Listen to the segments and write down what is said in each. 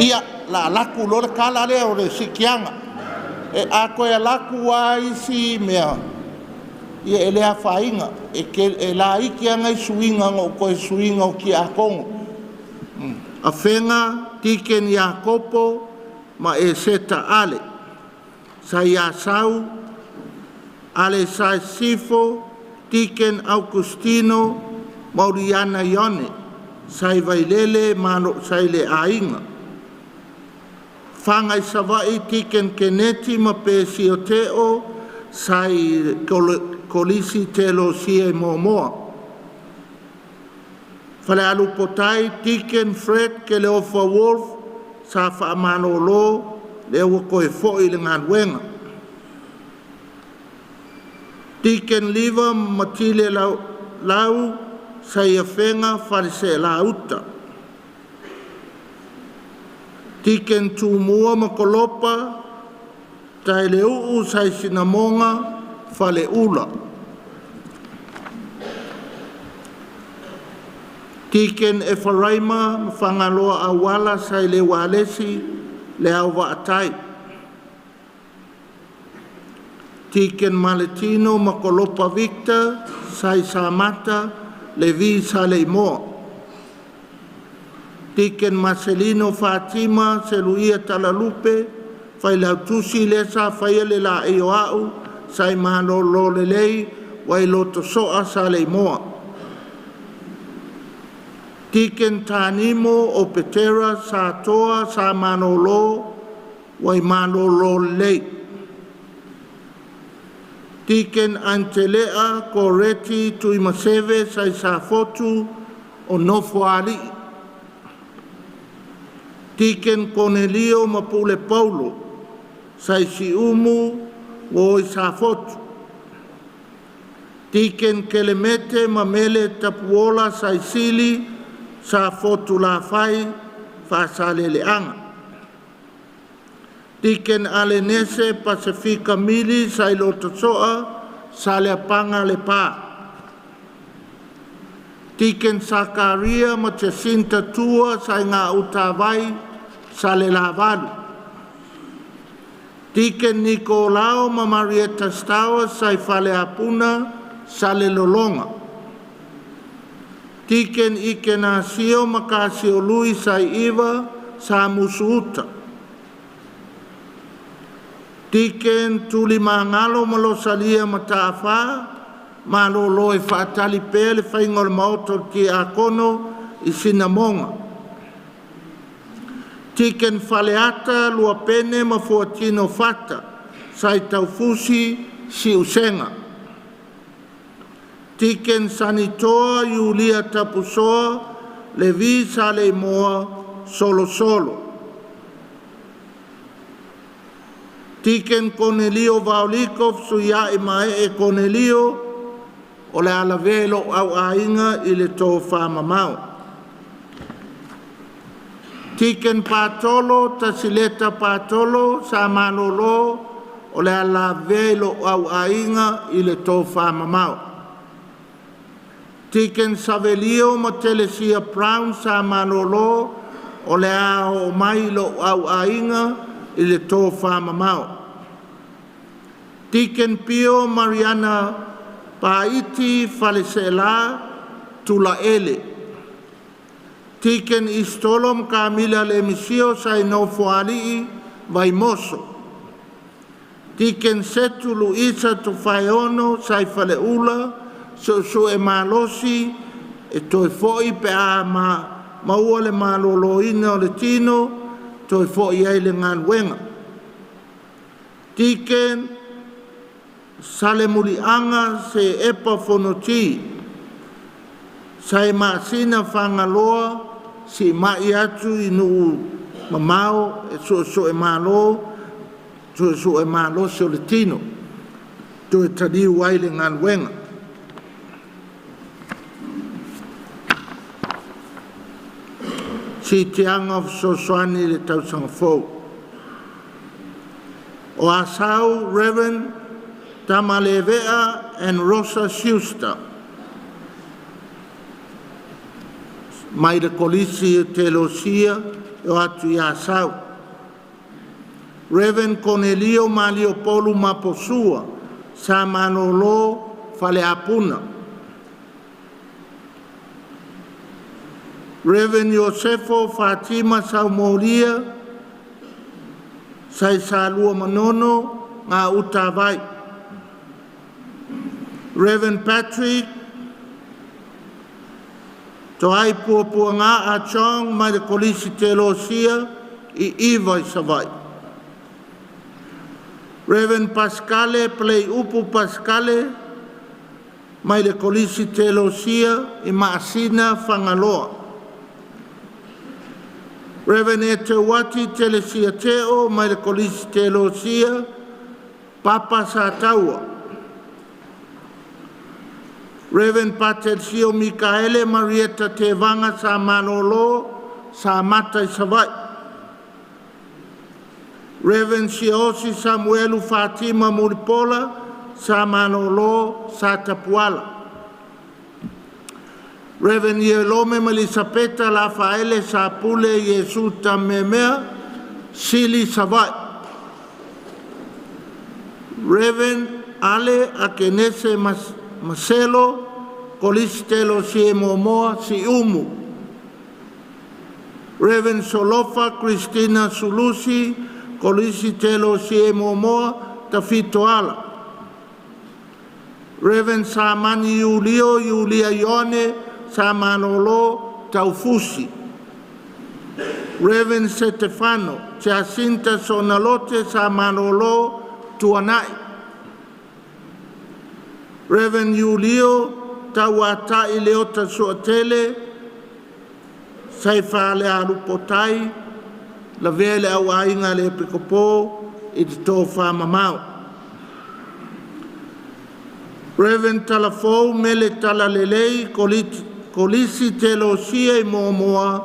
Ia, la alaku loa le tala lea o le siitiaga. E a toe alaku lava isi mea, ia e le afaina, e laiti lava nai suiga na ou toe suiina o tiakono. Afega Deacon Iakopo ma Eseta Ale. Sa i Asau Aleisa i Sisifo Deacon Augustino Mauliana Ioane. Sa i Vailele sa i le Aiga. Faga i Savaii Deacon Keneti ma Pesia Teo sa i Kolisi Teolosia i Moamoa. Falealupo tai Deacon Fred Keleiofo Wolf sa faamalolo lea ua toe foi i le galuega. Deacon Liva Matile Lau sa i Afega Faleseelauta. Deacon Tumua ma Kolopa Taeleuu sa i Sinamoga, Faleula. Deacon Efaraima ma Fagaloa Auala sa i le Ualesi, Leauvaatai. Deacon Maletino ma Kolopa Victor sa i Samata Levi Saleimoa. Deacon Maselino Fatima Seluia Talalupe, Failautusi lea sa faia le laei o a'u sa i malolo lelei ua i Lotosoa Saleimoa. Deacon Tanimo o Petera Satoa sa malolo ua i malolo lelei. Deacon Antelea Koreti Tuimaseve sa i Safotu o Nofoalii. Deacon Konelio Mapule Paulo sa i Siumu o i Safotu. Deacon Kelemete ma Mele Tapuola sa i Sili Safotulafai Faasaleleaga. Deacon Alenese Pasefika Mili sa i Lotosoa Saleapaga Lepa. Deacon Sakaria ma Jacinta Tua sa i Gautavai Salelavalu. Deacon Nikolao ma Marieta Stowers sa i Faleapuna Salelologa. Deacon Ikenasio ma Kasio Lui sa i Iva Samusu-uta. Deacon Tulimagalo ma Losalia Mata'afa malolo e faatali pea le faiga o le maota o Tiakono i Sinamoga. Deacon Faleata Luapene ma Fuatino Fata sa i Taufusi Siusega. Deacon Sanitoa Iulia Tapusoa Levi Saleimoa Solosolo. Deacon Konelio Vaoliko Fesuiai Mae'e Konelio o le a lavea i lo'u auaiga i le tofamamao. Deacon Patolo Tasileta Patolo sa malolo o le a lavea i lo'u auaiga i le tofamamao. Deacon Savelio ma Telesia Brown sa malolo o le a oo mai i lo'u auaiga i le tofamamao. Deacon Pio Mariana Paiti Faleseela Tulaele. Deacon Isitolo ma Kamila Lemisio sa i Nofoalii Vaimoso. Deacon Setu Luisa Tofaeono sa i Faleula Suesue Malosi e toe foi pe a maua le maloloina o le tino toe foi ai i le galuega. Deacon Salemuliaga Seepa Fonoti sa i Maasina Fagaloa siimai atu i nuu mamao e suesue malosi o le tino toe taliu ai i le galuega. Siitiaga o Fesoasoani i le Tausaga Fou. O Asau Rev. Tamalevea and Rosa Schuster mai le Kolisi o Teolosia e o atu i Asau. Reverend Konelio Maliopolu Maposua sa malolo Faleapuna. Reverend Iosefo Fatima Saumolia sai Salua Manono Gautavai. Reverend Patrick Toai Puapuaga Ah Chong mai le Kolisi Teolosia i Iva i Savaii. Reverend Pascale Paleiupu Pascale mai le Kolisi Teolosia i Maasina Fagaloa. Reverend Eteuati Telesia Teo mai le Kolisi Teolosia Papa Sataua. Reverend Patelsio Mikaele Marieta Tevaga sa malolo Samata i Savaii. Reverend Siaosi Samuelu Fatima Mulipola sa malolo Satapuala. Reverend Ierome ma Elisapeta Lafaele Sapule Iesu Tameamea Sili Savaii. Reverend Ale Akenese Maselo Kolisi Teolosia i Moamoa Siumu. Reverend Solofa Christina Sulusi Kolisi Teolosia i Moamoa Tafitoala. Reverend Samani Iulio Iulia Ioane sa malolo Taufusi. Reverend Setefano Jacinta Sonalote sa malolo Tuanai. Reverend Iulio Tauatai Leota Suatele sai faalealupotai lavea le auaiga le epikopo i te tofā mamao. Reverend Talafou Mele Talalelei Kolisi Teolosia i Moamoa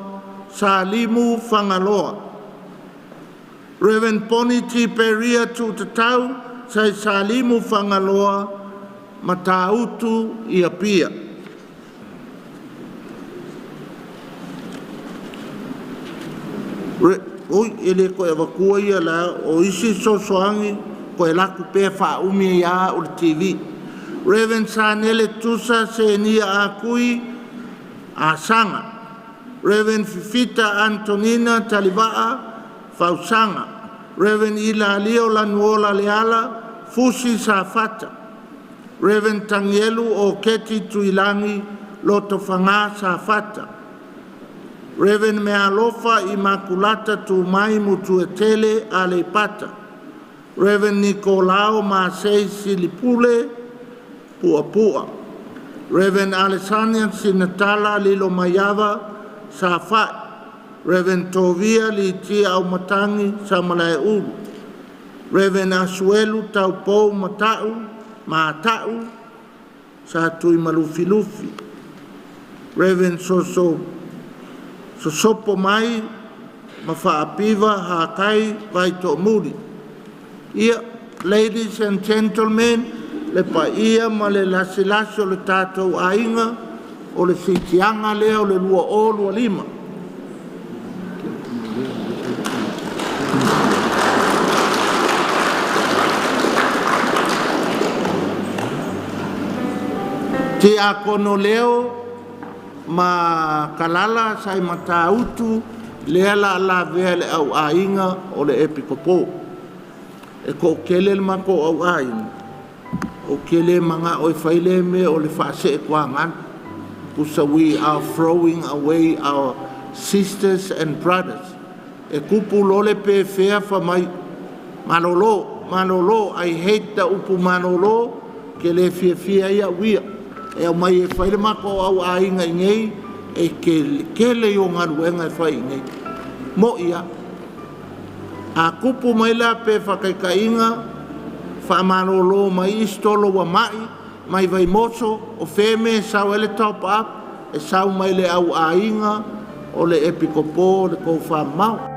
Salimu Fagaloa. Reverend Poni T. Peria Tuutatau sai Salimu Fagaloa Matautu i Apia. Oi, e le koe avatua ia la o isi sosoagi koe laku pea faaumi ai o le TV. Reverend Sanele Tusa Senia Akui Asaga. Reverend Fifita Antonina Talivaa Fausaga. Reverend Ilalio Lanuola Leala Fusi Safata. Reverend Tanielu o Keti Tuilangi Lotofaga Safata. Reverend Mealofa Imakulata Tumai Mutuetele Aleipata. Reverend Nikolao Masei Silipule Puapua. Reverend Alessandra Sinatala Lilo Maiava Safai. Reverend Tovia Litia Aumatangi Samalaeulu. Reverend Asuelu Taupou Mata'u Mata'u Sa Tui Malufilufi. Reverend Soso Sosopo Mai ma Faapiva Hakai Vaitoomuli. Ia, ladies and gentlemen, le paia ma le lasilasi o le tatou aiga o le siitiaga lea o le 2025. Tiakono Leo ma Kalala sai Matautu lea la lavea le au aiga o le epikopo. E ko kele le mako au aiga o kele manga o e faile me o le faase e kwa ngana. Pusa we are throwing away our sisters and brothers. E kupu lole pe fea fa mai malolo, malolo, I hate the upu malolo, ke le fia fia ia wia. E au mai e faile mako au aiga i nei, e ke kele i o ngaluenga e fai i nei. Mo ia, a kupu mai la pe whakaikainga, wha mai istolo wa mai, mai vai moso, o wheme sau ele top up, e sau mai le au aiga, o le epikopo, le koufa mau.